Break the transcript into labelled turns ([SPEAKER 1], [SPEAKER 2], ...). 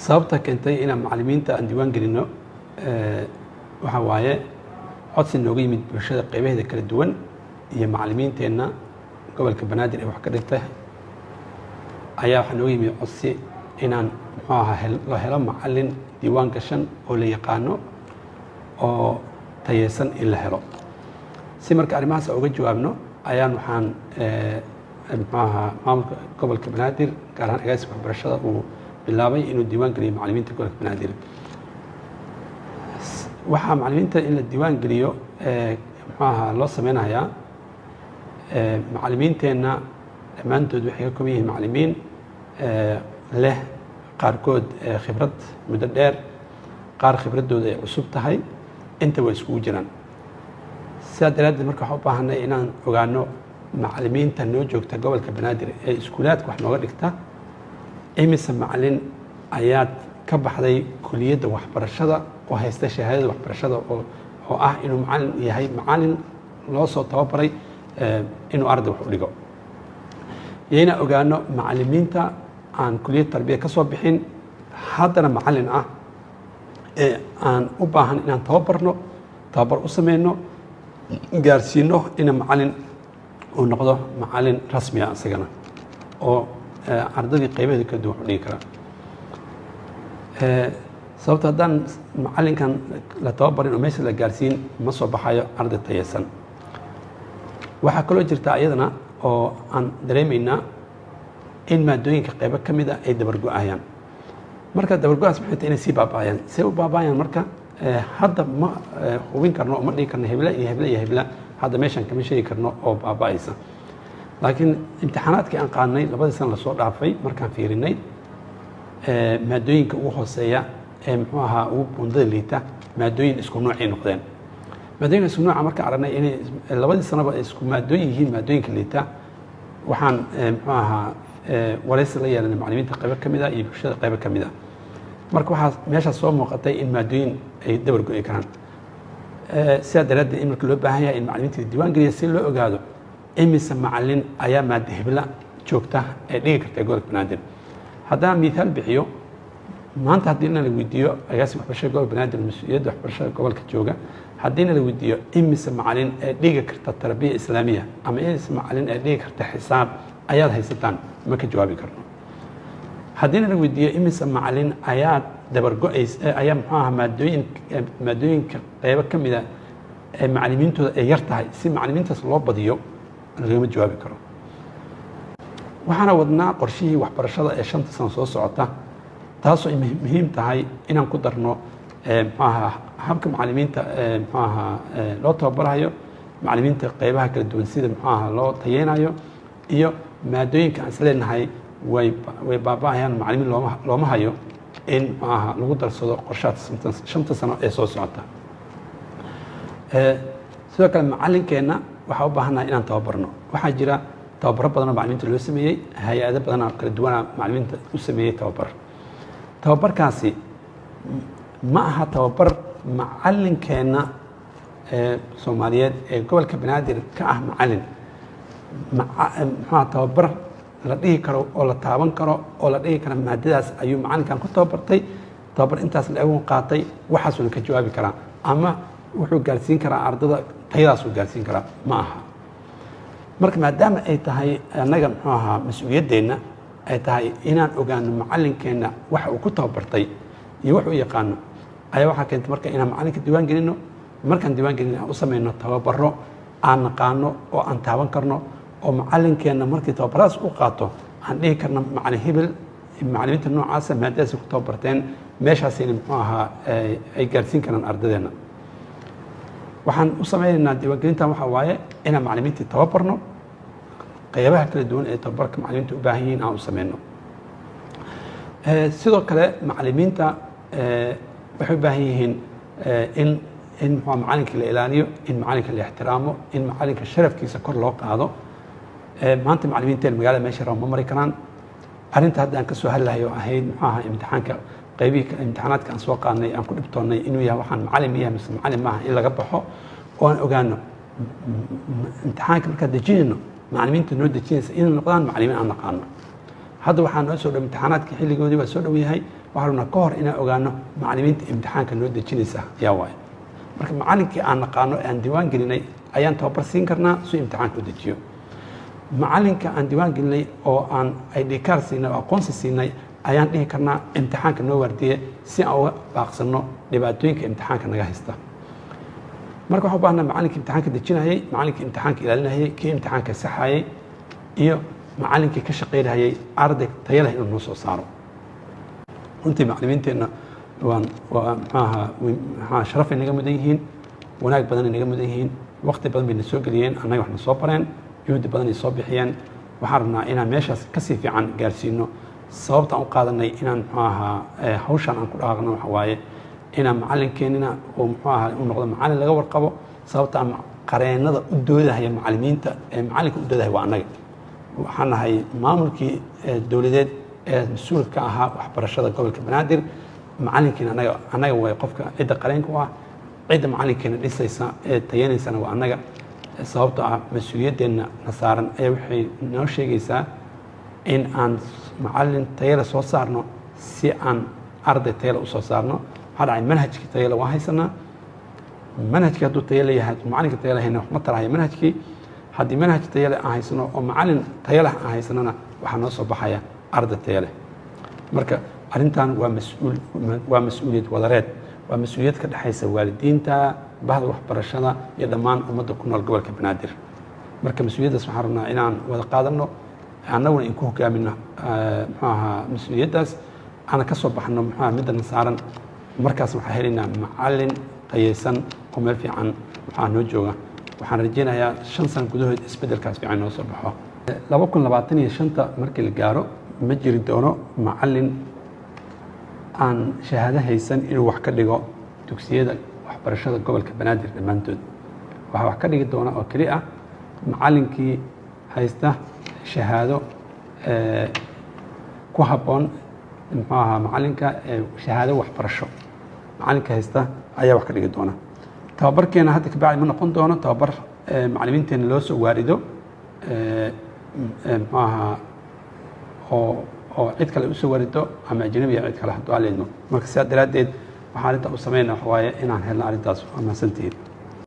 [SPEAKER 1] Sababta keentay inaan macalimiinta aan diiwaan gelino waxaa waaye codsi nooga yimid bulshada qeybaheeda kala duwan iyo macalimiinteenna gobolka Banaadir ee wax ka dhigta ayaa waxaa nooga yimid codsi inaan, muxuu ahaa, la helo macalin diiwaan gashan oo la yaqaano oo tayeysan in la helo. Si marka arrimahaas uga jawaabno ayaan waxaan, muxuu ahaa, maamulka gobolka Banaadir, gaar ahaan agaasiga waxbarashada, uu bilaabay inuu diiwaan geliyo macalimiinta gobolka Banaadir. Waxaa macalimiinta in la diiwaan geliyo, muxuu ahaa, loo sameynayaa, macalimiinteenna dhammaantood waxay ka kooban yihiin macalimiin leh qaarkood khibrad muddo dheer, qaar khibraddooda ay cusub tahay, inta way iskugu jiraan. Sidaa daraaddeed marka waxaan u baahanay inaan ogaano macalimiinta noo joogta gobolka Banaadir ee iskuulaadka wax nooga dhigta, imise macalin ayaad ka baxday kuliyadda waxbarashada oo haysta shahaadada waxbarashada oo ah inuu macalin yahay, macalin loo soo tababaray inuu arday wax u dhigo, iyo inaan ogaano macalimiinta aan kuliyad tarbiya ka soo bixin, haddana macalin ah ee aan u baahan inaan tababarno, tababar u sameyno, gaarsiino ina macalin uu noqdo, macalin rasmi ah isagana oo ardadii qeybaheeda kala duwan wax u dhigi kara. Sababto haddaan macalinkan la tababarin oo meesha la gaarsiin, ma soo baxayo arday tayeysan. Waxaa kaloo jirta ayadana oo aan dareemaynaa in maadooyinka qeybo ka mid a ay dabargo-ayaan. Marka dabargo-aas maxay tahay? Inay sii baaba'ayaan. See u baaba'ayaan? Marka hadda ma hubin karno oo ma dhigi karno hebla iyo hebla iyo hebla, hadda meeshan kama sheegi karno oo baaba'aysa. Laakiin imtixaanaadkii aan qaadnay 2dii sana lasoo dhaafay markaan fiirinay, maadooyinka ugu hooseeya ee, muxuu ahaa, ugu buundada liita, maadooyin isku noocay noqdeen. Maadooyinka isku nooca markaan aragnay inay labadii sanaba ay isku maadooyin yihiin maadooyinka liita, waxaan, muxuu ahaa, waraysi la yeelanay macalimiinta qaybo ka mid ah iyo bulshada qaybo ka mid ah. Marka waxaa meeshaas soo muuqatay in maadooyin ay dabar go'i karaan. Sidaa daraaddeed in marka loo baahan yahay in macalimiinta la diiwaan geliya si loo ogaado imise macalin ayaa maada hebla joogta ee dhigi karta gobolka Banaadir. Haddaan mithaal bixiyo, maanta haddii na la weydiiyo, agaasima waxbarashada gobolka Banaadir, mas-uuliyadda waxbarashada gobolka jooga, haddiina la weydiiyo imise macalin ee dhigi karta tarbiya islaamiya ama imise macalin ee dhigi karta xisaab ayaad haysataan, ma ka jawaabi karno. Haddiina la weydiiyo imise macalin ayaad dabargo-ays ayaa, muxuu ahaa, maadooyinka qeybo ka mida ee macalimiintooda ay yar tahay, si macalimiintaas loo badiyo, lagama jawaabi karo. Waxaana wadnaa qorshihii waxbarashada ee 5ta sano soo socota, taasoo ay muhiim tahay inaan ku darno, muxuu ahaa, habka macalimiinta, muxuu ahaa, loo tababarayo macalimiinta qeybaha kala duwan, sida, muxuu ahaa, loo tayeynayo, iyo maadooyinka aan isleenahay way baaba'ayaan, macalimiin looma hayo, in, muxuu ahaa, lagu darsado qorshaha 5ta sano ee soo socota. Sidoo kale macalinkeenna waxaa u baahannahay inaan tababarno. Waxaa jira tababaro badan oo macalimiinta loo sameeyey, hay-ado badanoo kala duwana macalimiinta u sameeyey tababar. Tababarkaasi ma aha tababar macalinkeenna ee Soomaaliyeed ee gobolka Banaadir ka ah macalin, muxuuha, tababar la dhihi karo oo la taaban karo oo la dhihi karo maadadaas ayuu macalinkan ku tababartay, tababar intaas la egu qaatay, waxaasuuna ka jawaabi karaa ama wuxuu gaarsiin karaa ardada tayadaasuu gaarsiin karaa, ma aha. Marka maadaama ay tahay annaga, muxuu ahaa, mas-uuliyaddeenna ay tahay inaan ogaano macalinkeenna waxa uu ku tababartay iyo wax uu yaqaano, ayaa waxaa keentay marka inaan macalinka diiwaan gelino. Markaan diiwaan gelino, aan u samayno tababaro aan naqaano oo aan taaban karno, oo macalinkeenna markii tababaradaas u qaato aan dhihi karno macalin hebel, macalimiinta noocaasa maadadaasay ku tababarteen, meeshaasina, muxuu ahaa, ay gaarsiin karaan ardadeenna. Waxaan u sameynaynaa diiwaangelintan waxaa waaye inaan macalimiintii tababarno, qeybaha kala duwan ee tababarka macalimiinta u baahan yihiin aan u sameyno. Sidoo kale macalimiinta waxay u baahan yihiin in muxuu macalinka la ilaaliyo, in macalinka la ixtiraamo, in macalinka sharafkiisa kor loo qaado. Maanta macalimiinteen magaalada meesha raba ma mari karaan. Arrinta hadda aan ka soo hadlahay oo ahayd, muxuu ahaa, imtixaanka, qaybihii imtixaanaadka aan soo qaadnay, aan ku dhibtoonnay inuu yahay waxaan macalin yahay mise macalin maaha, in laga baxo oo aan ogaano imtixaanka markaan dejinayno macalimiinta noo dejinaysa inay noqdaan macalimiin aan naqaano. Hadda waxaa noo soo dhow imtixaanaadka, xilligoodii waa soo dhow yahay. Waxaan rabnaa ka hor inaan ogaano macallimiinta imtixaanka noo dejinaysa yaa waaye. Marka macallinkii aan naqaano ee aan diiwaan gelinay ayaan tababar siin karnaa si imtixaanka u dejiyo. Macalinka aan diiwaan gelinay oo aan ID card siinay oo aqoonsi siinay ayaan dhihi karnaa imtixaanka noo waardiye, si aan uga baaqsano dhibaatooyinka imtixaanka naga haysta. Marka waxaan u baahnaa macallinkii imtixaanka dejinayay, macallinkii imtixaanka ilaalinayay, kii imtixaanka saxayay iyo macallinkii ka shaqaynayay arday tayo leh inuu noo soo saaro. Runtii macallimiinteenna waan waa maxaaha maxaa sharafay naga mudan yihiin, wanaag badanay naga mudan yihiin. Waqti badan bay na soo geliyeen, annaga wax na soo bareen, juhdi badan ay soo bixiyeen. Waxaan rabnaa inaan meeshaas kasii fiican gaarsiino. Sababtaan u qaadanay inaan, muxuu ahaa, hawshaan aan ku dhaqaaqno waxa waaye inaan macallinkeenina uu, muxuu ahaa, uu noqdo macallin laga warqabo. Sababta aan qareennada u doodahaya macallimiinta ee macallinka u doodahaya waa annaga. Waxaan nahay maamulkii dowladeed ee mas-uulka ka ahaa waxbarashada gobolka Banaadir. Macallinkiina annaga way qofka cidda qareenka u ah, cidda macallinkeena dhisaysa ee tayanaysana waa annaga. Sababtoo ah mas-uuliyaddeenna na saaran ayaa waxay noo sheegaysaa in aan macallin tayale soo saarno, si aan arday tayale usoo saarno. Maxaa dhacay? Manhajkii tayale waan haysanaa. Manhajkii hadduu tayo leeyahay, macallinka tayo lahayna wax ma tarahaya manhajkii. Haddii manhaj tayo leh aan haysano oo macallin tayo leh aan haysanona, waxaa noo soo baxaya arday tayo leh. Marka arrintan waa mas-uul, waa mas-uuliyad wadareed, waa mas-uuliyad ka dhexaysa waalidiinta, bahda waxbarashada iyo dhammaan ummadda ku nool gobolka Banaadir. Marka mas-uuliyaddaas waxaan rabnaa inaan wada qaadano, annaguna in ku hogaamino, muxuu ahaa, mas-uuliyaddaas aana ka soo baxno, muxuu middana saaran. Markaas waxaan helaynaa macallin tayaysan oo meel fiican maxaa noo jooga. Waxaan rajeynayaa 5 sano gudahood isbeddelkaas fiican noo soo baxo. 2025-ta markii la gaaro, ma jiri doono macallin aan shahaado haysan inuu wax ka dhigo dugsiyada waxbarashada gobolka Banaadir dhammaantood. Waxaa wax ka dhigi doona oo keli ah macallinkii haysta shahaado ku habboon, muxuu ahaa, macallinka shahaado waxbarasho macallinka haysta ayaa wax ka dhigi doona. Tababarkeena hadda kabacdi ma noqon doono tababar macallimiinteena loo soo waarido, muxuu ahaa, oo cid kale usoo warido ama ajnabiya cid kale hadduu aleedmo. Marka sidaa daraaddeed waxaan arrintaa u sameynaa waxa waaye inaan helno arrintaas. Waa mahadsantihiin.